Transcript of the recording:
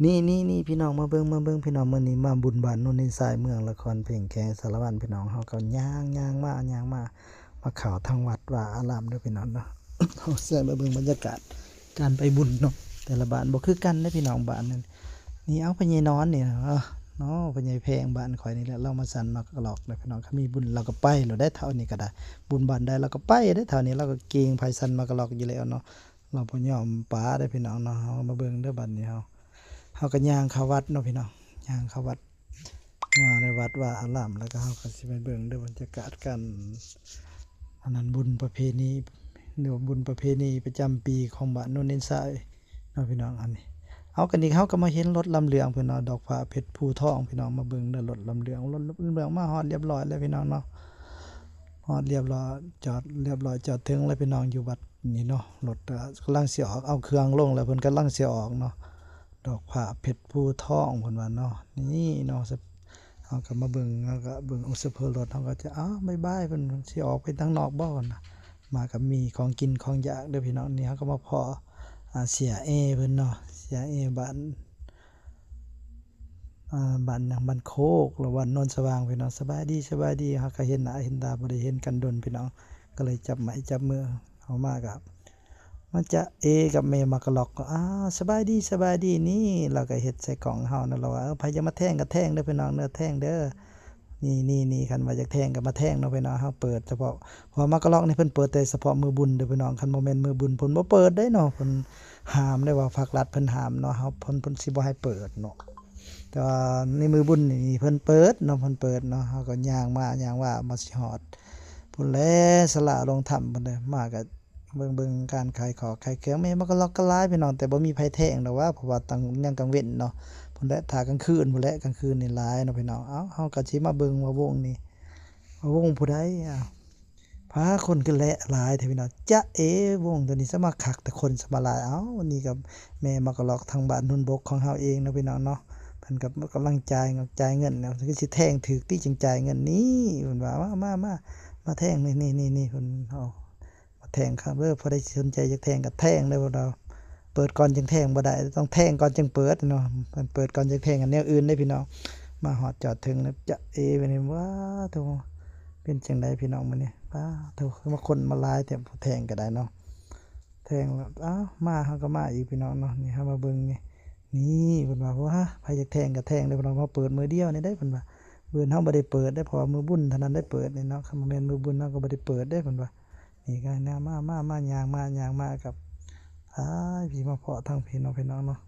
ນີ້ໆໆ ພີ່ນ້ອງ ມາເບິ່ງ ມາເບິ່ງ ພີ່ນ້ອງ ມື້ນີ້ມາບຸນບ້ານໂນນເນນຊາຍ ເມືອງລະຄອນເພັງ ແຂວງສາລະວັນ ພີ່ນ້ອງ. ເຮົາກໍຍ່າງໆມາ ຍ່າງມາ ມາເຂົ້າທາງວັດວາອາລາມເດີພີ່ນ້ອງເນາະ. ເຮົາຊິມາເບິ່ງບັນຍາກາດການໄປບຸນເນາະ ແຕ່ລະບ້ານບໍ່ຄືກັນເດ້ພີ່ນ້ອງ. ບ້ານນີ້ ນີ້ ເອົາ ພໍ່ໃຫຍ່ນອນນີ້ເນາະ ເນາະ ພໍ່ໃຫຍ່ແພງບ້ານຂ້ອຍນີ້ແຫຼະ ລາວມາສັນໝາກກະລອກເດີພີ່ນ້ອງ. ຄັນມີບຸນລາວກໍໄປໂລດໄດ໋ ເຖົ້ານີ້ກໍໄດ້ ບຸນບ້ານໃດລາວກໍໄປເດ້ ເຖົ້ານີ້ລາວກໍເກັ່ງໄປສັນໝາກກະລອກຢູ່ແລ້ວເນາະ. ລາວບໍ່ຍອມປະເດ້ພີ່ນ້ອງເນາະ. ເຮົາມາເບິ່ງເດີບັດນີ້ ເຮົາ ເຮົາກໍຍ່າງເຂົ້າວັດເນາະພີ່ນ້ອງ ຍ່າງເຂົ້າວັດ ມາໃນວັດວາອາລາມ ແລ້ວກໍເຮົາກໍຊິໄປເບິ່ງເດີບັນຍາກາດການ ອັນນັ້ນ ບຸນປະເພນີ ຫຼືວ່າບຸນປະເພນີປະຈຳປີຂອງບ້ານໂນນເນນຊາຍເນາະພີ່ນ້ອງ. ອັນນີ້ ເອົາ ກັນອີກ ເຮົາກໍມາເຫັນລົດລຳເລື່ອງພີ່ນ້ອງ ດອກຜ້າເພັດພູທອງພີ່ນ້ອງ. ມາເບິ່ງເດີລົດລຳເລື່ອງ ລົດລຳເລື່ອງມາຮອດລຽບຮ້ອຍແລ້ວພີ່ນ້ອງເນາະ. ຮອດລຽບຮ້ອຍ ຈອດລຽບຮ້ອຍ ຈອດເຖິງແລ້ວພີ່ນ້ອງ ຢູ່ວັດນີ້ເນາະ. ລົດກໍກຳລັງຊິອອກ ເອົາເຄື່ອງລົງແລ້ວ ເພິ່ນກຳລັງຊິອອກເນາະ. ດອກຜ້າເພັດພູທອງເພິ່ນວ່າເນາະ. ນີ້ເນາະ ເຮົາກໍມາເບິ່ງ ເຮົາກໍເບິ່ງໂອສະເພີລົດ ເຮົາກໍຈະ ອ້າວ ບາຍບາຍ ເພິ່ນຊິອອກໄປທາງນອກບໍ່ນະ. ມາກໍມີຂອງກິນຂອງຢາກເດີພີ່ນ້ອງ. ນີ້ເຮົາກໍມາພໍ້ ອາ ເສຍເອເພິ່ນເນາະ ເສຍເອບ້ານ ອ່າ ບ້ານຫຍັງ ບ້ານໂຄກ ຫຼື ບ້ານໂນນສະຫວ່າງພີ່ນ້ອງ. ສະບາຍດີ ສະບາຍດີ ເຮົາກໍເຫັນໜ້າເຫັນຕາ ບໍ່ໄດ້ເຫັນກັນດົນພີ່ນ້ອງ ກໍເລີຍຈັບໄມ້ຈັບມື. ເຮົາມາກໍມາຈະເອກັບແມ່ໝາກກະລອກ ອາ ສະບາຍດີ ສະບາຍດີ. ນີ້ລາວກໍເຮັດໃສ່ກ້ອງເຮົານະ ລາວວ່າ ເອີ ໃຜຢາກມາແທງກໍແທງເດີພີ່ນ້ອງເດີ ແທງເດີ. ນີ້ໆໆ ຄັນວ່າຢາກແທງກໍມາແທງເນາະພີ່ນ້ອງ. ເຮົາເປີດສະເພາະ ເພາະວ່າໝາກກະລອກນີ້ເພິ່ນເປີດແຕ່ສະເພາະມື້ບຸນເດີພີ່ນ້ອງ. ຄັນບໍ່ແມ່ນມື້ບຸນເພິ່ນບໍ່ເປີດເດ້ເນາະ ເພິ່ນຫ້າມເດ້ ວ່າພາກລັດເພິ່ນຫ້າມເນາະ ເຮົາ ເພິ່ນ ເພິ່ນຊິບໍ່ໃຫ້ເປີດເນາະ. ແຕ່ວ່າໃນມື້ບຸນນີ້ເພິ່ນເປີດເນາະ ເພິ່ນເປີດເນາະ. ເຮົາກໍຍ່າງມາ ຍ່າງມາ ມາຊິຮອດພຸ້ນແຫຼະ ສາລາລົງຖ້ຳພຸ້ນເດີ. ມາກໍເບິ່ງ ເບິ່ງການຂາຍຂອງຂາຍເຄື່ອງ ແມ່ໝາກກະລອກກໍຫຼາຍພີ່ນ້ອງ ແຕ່ບໍ່ມີໃຜແທງດອກວ່າ ເພາະວ່າຕັ້ງ ຍັງກາງເວັນເນາະ ພຸ້ນແຫຼະ ຖ້າກາງຄືນພຸ້ນແຫຼະ ກາງຄືນນີ້ຫຼາຍເນາະພີ່ນ້ອງ. ເອົ້າ ເຮົາກໍຊິມາເບິ່ງວ່າວົງນີ້ ວ່າວົງຜູ້ໃດ ອາ ພາຄົນຄືແຫຼະຫຼາຍແທ້ພີ່ນ້ອງ. ຈະເອ ວົງໂຕນີ້ສະມາຄັກແຕ່ຄົນສະມາຫຼາຍ. ເອົ້າ ນີ້ກໍແມ່ໝາກກະລອກທາງບ້ານໂນນບົກຂອງເຮົາເອງເນາະພີ່ນ້ອງເນາະ ເພິ່ນກໍກຳລັງຈ່າຍ ຈ່າຍເງິນແລ້ວ ຄືຊິແທງຖືກຕິຈຶ່ງຈ່າຍເງິນນີ້ ເພິ່ນວ່າ ມາ ມາ ມາ ມາແທງນີ້ ນີ້ ນີ້ ນີ້ ເພິ່ນ ເອົາ ມາແທງຄັກເດີ ຜູ້ໃດສົນໃຈຢາກແທງກໍແທງເດີ ເພິ່ນວ່າ ເປີດກ່ອນຈຶ່ງແທງບໍ່ໄດ້ ຕ້ອງແທງກ່ອນຈຶ່ງເປີດເນາະ ເພິ່ນເປີດກ່ອນຈຶ່ງແທງ ອັນແນວອື່ນເດ້ພີ່ນ້ອງ. ມາຮອດຈອດເຖິງແລ້ວ ຈະເອ ບາດນີ້ ວ້າໂທ້ ເປັນຈັ່ງໃດພີ່ນ້ອງມື້ນີ້ ປ້າໂທ້ ຄືມາຄົນມາຫຼາຍແທ້ ຜູ້ແທງກໍໄດ້ເນາະ ແທງແລ້ວ ອ້າວ ມາ ເຮົາກໍມາອີກພີ່ນ້ອງເນາະ. ນີ້ເຮົາມາເບິ່ງນີ້ ນີ້ເພິ່ນວ່າ ວ້າ ໃຜຢາກແທງກໍແທງເດີ ເພິ່ນວ່າ ມາເປີດມື້ດຽວນີ້ໄດ໋ ເພິ່ນວ່າ ມື້ອື່ນເຮົາບໍ່ໄດ້ເປີດເດ້ ເພາະວ່າມື້ບຸນເທົ່ານັ້ນໄດ້ເປີດນີ້ເນາະ ຄັນບໍ່ແມ່ນມື້ບຸນເຮົາກໍບໍ່ໄດ້ເປີດເດ້ ເພິ່ນວ່າ. ນີ້ກໍ ມາ ມາ ມາ ຍ່າງມາ ຍ່າງມາກັບ ອ້າຍ ພີ່ ມາເພາະທາງພີ້ເນາະ ພີ່ນ້ອງເນາະ.